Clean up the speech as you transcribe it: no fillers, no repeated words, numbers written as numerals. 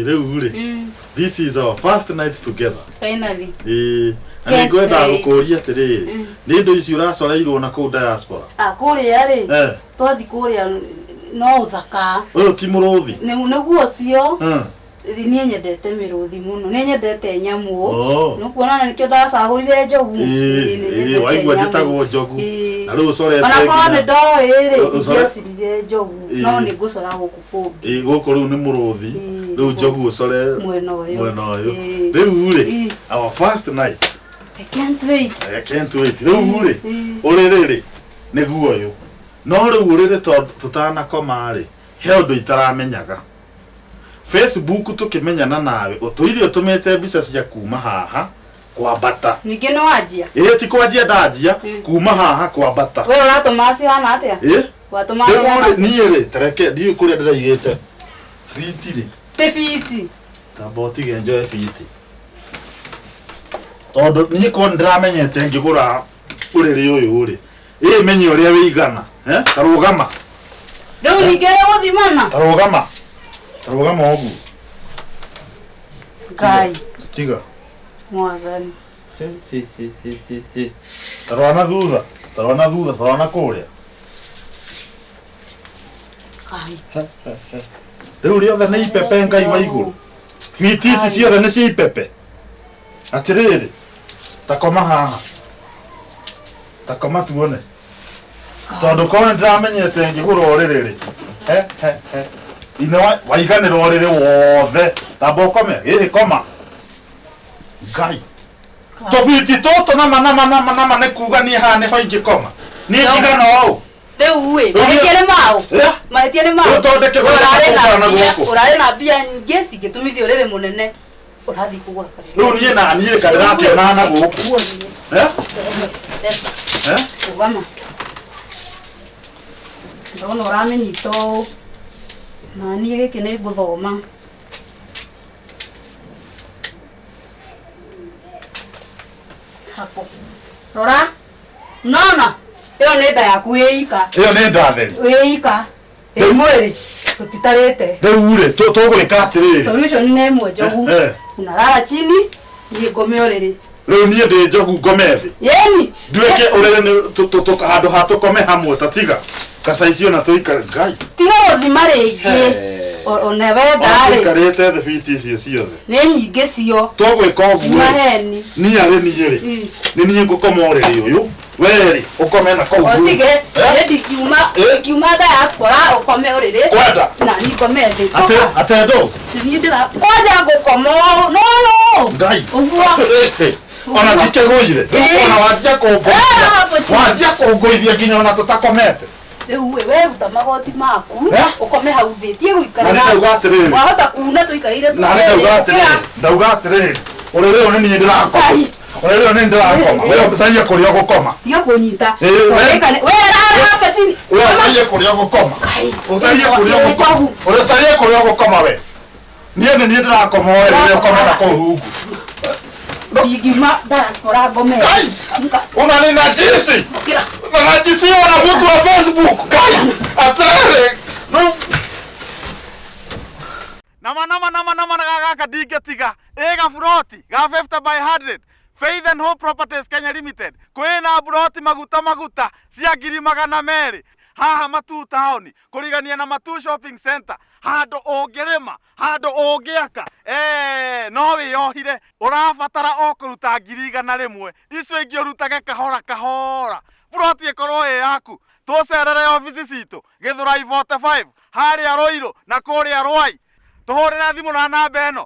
Rĩu rĩ, this is our first night together. Finally. Ĩĩ, na nĩ Can't ngwenda wait. gũkũria atĩrĩrĩ, nĩ indo ici ũracoreirwo na kũu diaspora? Ah, kũrĩa rĩ, twathi kũrĩa no ũthaka. Ũyũ ti mũrũthi? Nĩguo ũcio. Niĩ nyendete mĩrũthi mũno, nĩ nyendete nyamũ. Nĩũkuona na nĩkĩo ndacagũrire njogu. Ĩĩ, nĩ nyendete Waigua nyamũ. njĩtagwo njogu. Ĩĩ. Na rĩu ũcorete Ona korwo nginya nĩ ndoĩ rĩ, Ũcore ingĩacirire njogu, no nĩ ngũcora gũkũ kũngĩ. Ĩĩ, gũkũ rĩu nĩ mũrũthi, rĩu njogu ũcore Mwena ũyũ. Mwena ũyũ. Ĩĩ. Rĩu rĩ, our first night. I can't wait. I can't wait. Rĩu rĩ, ũrĩrĩ rĩ, nĩguo ũyũ. No rĩu ũrĩrĩ tondũ tũtanakoma rĩ, he ũndũ itaramenyaga. Facebook tũkĩmenyana nawe, ũtũire ũtũmĩte mbica cia kuma haha kwambata. Ningĩ nĩ wanjia? Ĩĩ, ti kwanjia ndanjia, kuma haha kwambata. We ũratũma cihana atĩa? Ĩ? Watũma Rĩu cihana rĩ, atĩa? niĩ rĩ, tareke ndiũĩ kũrĩa ndĩraigĩte biti rĩ. Ti biti. Tamba ũtige njoe biti. Tondũ niĩ korwo nĩndĩramenyete ngĩgũra ũrĩrĩ ũyũ rĩ, ĩ menye ũrĩa wĩigana. Eh? Tarũgama. Rĩu ningĩ nĩ gũthimana? Tarũgama. Tarũgama ũguo. Ngai. Tiga. Mwathani. He, he, he, he, he, he. Tarora na thutha. Tarora na thutha, tarora na kũrĩa. Ngai. Rĩu rĩothe nĩ ipepe Ngai wa igũrũ. Biti ici ciothe nĩ cia ipepe. Atĩrĩrĩ, ta koma haha. Ta koma tuone. Tondũ korwo nĩ ndĩramenyete ngĩgũra ũrĩrĩ rĩ. He, he, he. Ine waiganĩra ũrĩrĩ wothe. Tamba ũkome, gĩhĩ koma. Ngai. Tũbiti tũtũ nama nama nama nama nĩ kuga niĩ haha nĩho ingĩkoma. Niĩ njigana ũũ. Rĩu ĩ, Rĩu niĩ- mahĩtia nĩ maũ? Eh? Mahĩtia nĩ maũ? Rĩu tondũ ndĩkĩgũra Ũrarĩ na kũgũra na mbia- guoko. Ũrarĩ na mbia nyingĩ cingĩtumithia ũrĩrĩ mũnene. Ũrathiĩ kũgũra karĩrĩ. Rĩu niĩ na niĩ kandĩrakĩona na gũkũ. Eh? Eh? Rũgama. Ndona ũramĩnyita ũũ. Na niĩ gĩkĩ nĩ ngũthoma. Hapo. Rora. Nona. Ĩyo nĩ nda yaku ĩika. Ĩyo nĩ nda theri. Ĩika. Ĩ mwĩrĩ. Tũtitarĩte. Rĩu rĩ, tũgwĩka atĩrĩrĩ. Solution nĩ ĩmwe njogu. Unalala chini, niĩ ngome ũrĩrĩ. Rĩu niĩ ndĩ njogu ngome thĩ. Yeni. Nduĩke ũrĩrĩ nĩ handũ ha tũkome hamwe ta tiga. Kacaicio na tũikare Ngai. Tiga gũthima rĩngĩ. Ona wenda Ona rĩ. tũikarĩte thĩ biti icio ciothe. Nĩ nyingĩ cio. Tũgwĩka ũguo rĩ. Maheni. Niĩ arĩ niĩ rĩ. Nĩ niĩ ngũkoma ũrĩrĩ ũyũ. We rĩ, ũkome na kũu. Otige, niĩ ndingiuma, ndingiuma diaspora ũkome ũrĩrĩ. Kwenda. Na niĩ ngome thĩ. Ate ate ndũ. Niĩ ndĩra kwanja ngũkoma ũũ. No no. Ngai. Ũguo. Ona ndikĩgũire. Rĩu ona wanjia kũngũithia. Hapo chini. Wanjia kũngũithia nginya ona tũtakomete. Rĩu ĩ, we ruta magoti maku Eh? ũkome hau thĩ tie gũikara Na nĩ ndauga atĩrĩrĩ. wahota kuna tũikarĩire Na nĩ ndauga atĩrĩrĩ. Ndauga atĩrĩrĩ. Ũrĩrĩ ũyũ nĩ niĩ ndĩrakoma. Ũrĩrĩ ũyũ nĩ niĩ ndĩrakoma. We ũcarie kũrĩa ũgũkoma. Tiga kũnyita. We We rara hapa chini. We ũcarie kũrĩa ũgũkoma. Ũcarie kũrĩa ũgũkoma. Ũcarie kũrĩa ũgũkoma we. Niĩ nĩ niĩ ndĩrakoma ũrĩrĩ we ũkome na kũu rungu. Ndingiuma diaspora ngome. Kai! Unaninajisi! Ũkĩra. Unanajisiwa na mtu wa Facebook! Kai! Atĩrĩrĩ! No. Nama nama nama nama na gaka ndingĩtiga ĩ gaburoti ga 50 by 100 Faith and Hope Properties Kenya Limited kwĩna buroti maguta maguta cia ngiri magana merĩ haha Matuu town kũrigania na Matuu Shopping Center handũ ũngĩrĩma handũ ũngĩaka no wĩyohire ũrabatara o kũruta ngiri igana rĩmwe icio ingĩ ũrutage kahora kahora buroti ĩkorwo ĩ yaku tũcerere obici citũ Gĩthũrai 45 harĩa Rũirũ na kũrĩa Rwai tũhũrĩre thimũ na namba ĩno.